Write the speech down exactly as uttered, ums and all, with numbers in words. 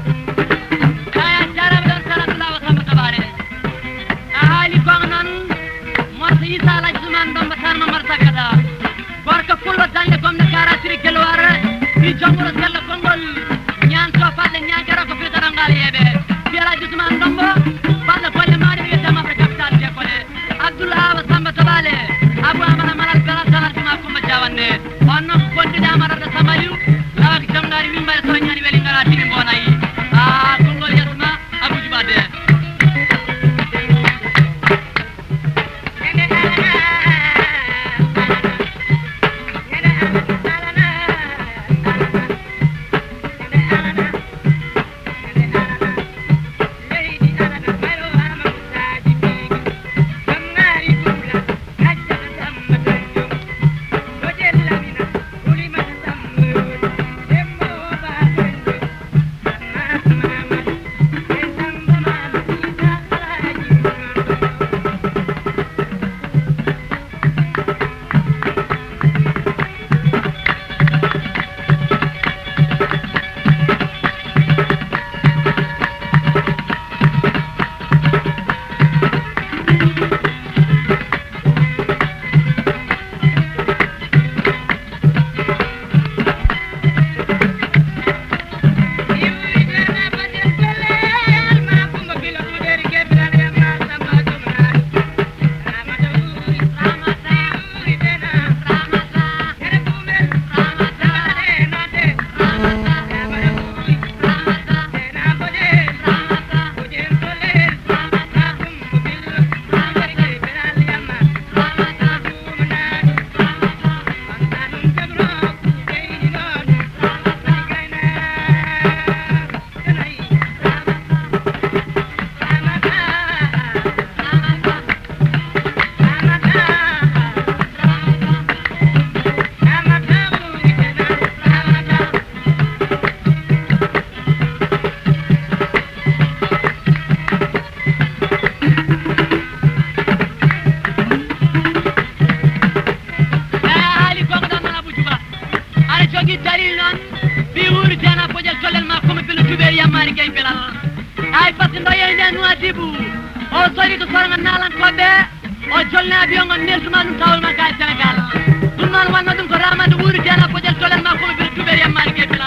Aya, jarama ɗon Saratulawa Samba Tabare. A haali gonga noon, Morso Isa Alhaji Ousmane Bamba Tan Mamar Sakata. Gorko pullo dañde gomne kara siri gelwar. Ɗi jommuɗo sello konngol. Ñaanto palle ñaagara ko firtata ngal yeeɓe. Fi Alhaji Ousmane Ndombo, palle golle maɗe mi wiyata mafre capital jekkole. Abdoul Awa Samba Tabale, Abou Amara Malal Belal Salar Juma Kumba Jawanne. On noon ko gondiɗo Amara Samba Aliou, lawak jamgari wimbare so ñaani weli ngara timi mbonayi. A konngol yasma, Abou Juba de. Eyi, a haali goonga ɗon noon, Abou Djouba. Aɗa jogii dalil noon, fii wuuri Deena Bojel Collel maa Kumba Bello Tuubeeri Yammaari Gay Belal. Ay, par ce que ndo yehi nde Nouadhibou, o sori ko sorga naalankooɓe, o jolni avion ngol neltuma ɗum kawol ma ka e Sénégal. Ɗum noon wonno ɗum ko Ramata wuuri Deena Bojel Collel maa Kumba Bello Tuubeeri Yammaari Gay Belal.